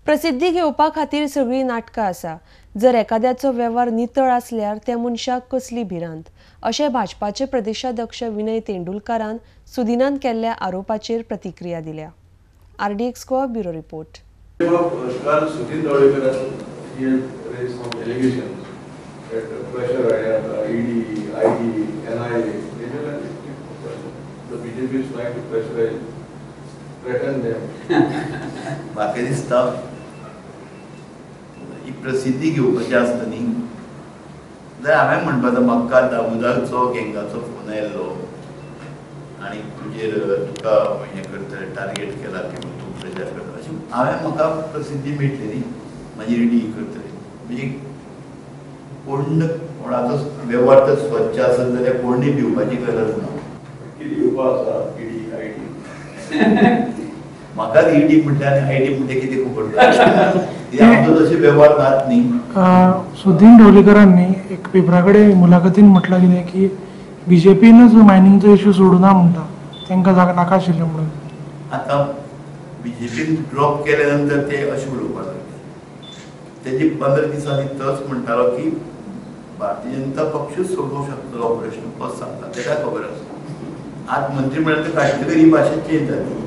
प्रसिद्धी घेवपा खातीर सगळीं नाटकां आसा. जर एखाद्याचो वेव्हार नितळ आसल्यार त्या मनशाक कसली भिरांत, अशें भाजपाचे प्रदेशाध्यक्ष विनय तेंडुलकारान सुदिनान केल्ल्या आरोपाचेर प्रतिक्रिया दिल्या. RDX Goa bureau report. काल Sudin ढवळीकरान he raised some allegations that pressure ED, IT, NIA, the BJP is trying to pressurize, threaten them. म्हाका दिसता ही प्रसिद्धी घेवपाची आसता न्ही, जाल्यार हांवें म्हणपाचो म्हाका दामोदराचो गँगाचो फोन आयिल्लो आनी तुजेर तुका हें करतले, टार्गेट केला किंवा तूं प्रचार करता, अशें हांवें म्हाका प्रसिद्धी मेळटली न्ही, मागीर ईडी करतले. म्हणजे कोण कोणाचो वेव्हार तर स्वच्छ आसत जाल्यार कोणूय भिवपाची गरज ना. कितें येवपा आसा ईडी IT? म्हाकाच ईडी म्हणटा आनी IT म्हणटा कितें खबर ना, आमचो तशे वेव्हार नात न्ही. सुदीन ढवळीकरांनी एक पेपरा कडेन मुलाखतीन म्हटलां कितें की बीजेपीनच मायनिंगचो इश्यू सोडूना म्हणटा, तांकां नाका आशिल्लें म्हणून. आतां बीजेपीन ड्रॉप केल्या नंतर ते अशें उलोवपाक लागले. तेजी 15 दिसांनी तोच म्हणटालो की भारतीय जनता पक्षूच सोडोवंक शकतलो प्रश्न, तोच सांगता, तेका खबर आसा. आज मंत्रिमंडळांत काडटकीर ही भाशा चेंज जाली.